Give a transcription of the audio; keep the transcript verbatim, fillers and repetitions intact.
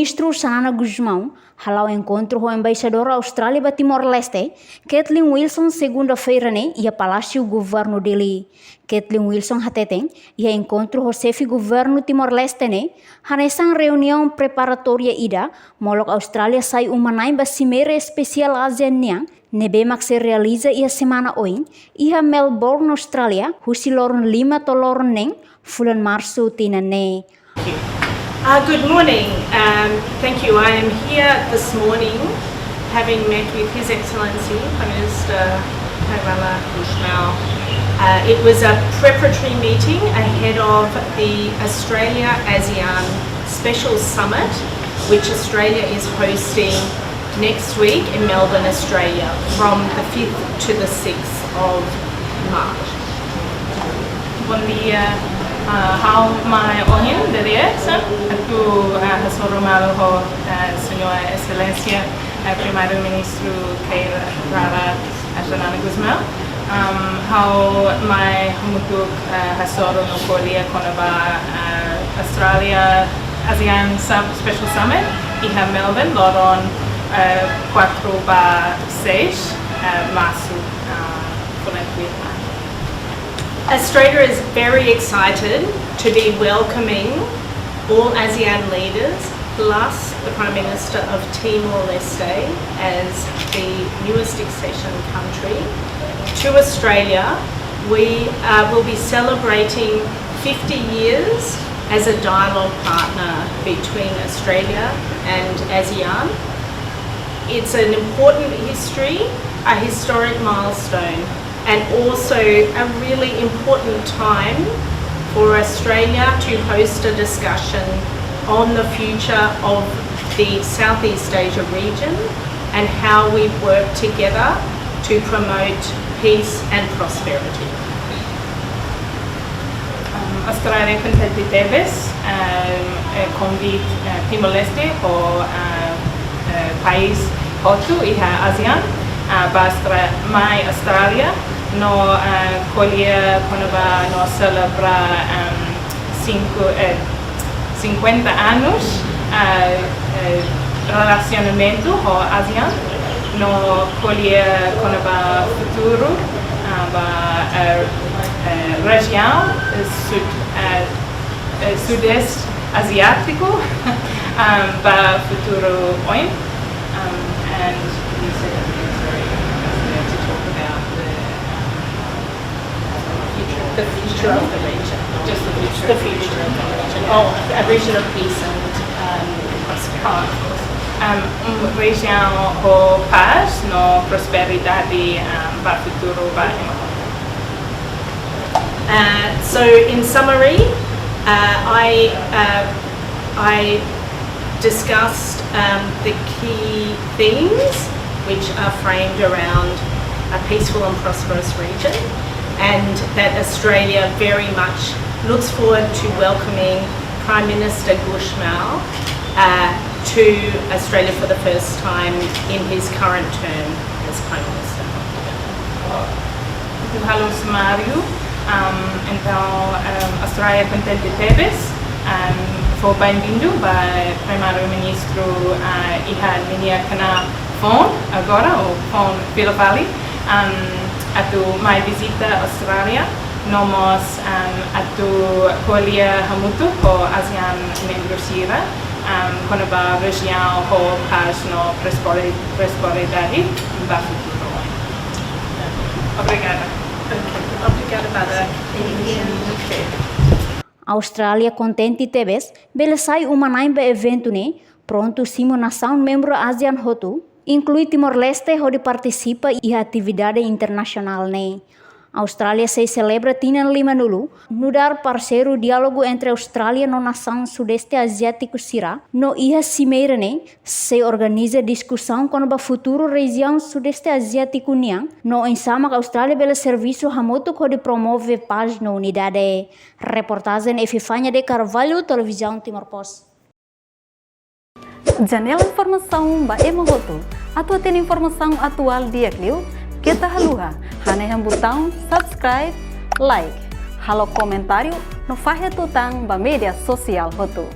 Ministru Xanana Gusmão hala'o enkontru ho Embaixadora Austrália ba Timor-Leste, Kathleen Wilson, segunda-feira ne'e iha Palásiu Governu Dili. Kathleen Wilson hateten, iha enkontru ho xefe governu Timor-Leste ne'e, hanesan reuniaun preparatória ida, molok Austrália sai uma-na'in ba Simeira Espesiál ASEAN nian, ne'ebé mak sei realiza iha semana oin, iha Melbourne, Austrália, husi loron lima to'o loron neen fulan Marsu tinan ne'e. Uh, good morning. Um, thank you. I am here this morning, having met with His Excellency Prime Minister Kay Rala Gusmão. Uh, it was a preparatory meeting ahead of the Australia ASEAN Special Summit, which Australia is hosting next week in Melbourne, Australia, from the fifth to the sixth of March. Bondia, ah, ha'u mai ohin, Dede, sa, atu, ah, hasoru malu ho, ah, Señora Exelénsia, ah, Primeiru-Ministru Kay Rala, ah, Xanana Gusmão. Um, ha'u mai hamutuk, ah, hasoru no ko'alia kona-ba, ah, Australia ASEAN Sum-, Special Summit iha Melbourne, loron, ah, quatro ba seis, ah, Marsu, ah, fulan tuirmai. Australia is very excited to be welcoming all ASEAN leaders, plus the Prime Minister of Timor-Leste as the newest accession country to Australia. We, uh, will be celebrating fifty years as a dialogue partner between Australia and ASEAN. It's an important history, a historic milestone, and also a really important time for Australia to host a discussion on the future of the Southeast Asia region and how we work together to promote peace and prosperity. Um, Austrália kontente tebes, um, eh, konvite, eh, Timor-Leste ho, eh, eh, país hotu iha ASEAN, ah, ba Austra-, mai Austrália, no, ah, ko'alia kona-ba no selebra, um, cinco, eh, cinquenta anos, ah, eh, relasionamentu ho ASEAN, no ko'alia kona-ba futuru, ah, ba, eh, eh, rejiaun, eh, sud-, eh, eh, Sudeste Aziátiku, um, ba futuru oin. Um, and he said that he was very excited to talk about the, um, the future of the region. Just the future. The future of the region. Oh, a region of peace and, um, prosperity. Oh, of course. Um, um, rejiaun ho pás no prosperidade, um, ba futuru ba ema hotu. Uh, so in summary, uh, I, uh, I discussed, um, the key themes which are framed around a peaceful and prosperous region, and that Australia very much looks forward to welcoming Prime Minister Gusmão, uh, to Australia for the first time in his current term as Prime Minister. Atu halo sumáriu, um, entaun, um, Austrália kontente tebes, um, fó benvindu ba Primeiru-Ministru, uh, iha ninia knaar foun agora, ou foun fila fali, um, atu mai vizita Austrália, no mós, um, atu ko'alia hamutuk ho ASEAN membru sira, um, kona-ba rejiaun ho pás no prosperi-, prosperidade ba futuru. Obrigada. Ok. Obrigada, Bada. Ok. Austrália kontente tebes bele sai uma-na'in ba eventu ne'e, prontu simu nasaun membru ASEAN hotu, inklui Timor-Leste, hodi partisipa iha atividade internasionál ne'e. Austrália sei selebra tinan limanulu, nu'udar parseiru diálogu entre Austrália no nasaun Sudeste Aziátiku sira, no iha simeira ne'e sei organiza diskusaun kona-ba futuru rejiaun Sudeste Aziátiku nian, no oinsá mak Austrália bele servisu hamutuk hodi promove pás no unidade. Reportajen Epifania de Carvalho, Televizaun Timor Post. Janela informasaun ba ema hotu. Atu hatene informasaun atuál di'ak liu, keta haluha hanehan butaun subscribe, like, halo komentáriu no fahe tutan ba média sosiál hotu.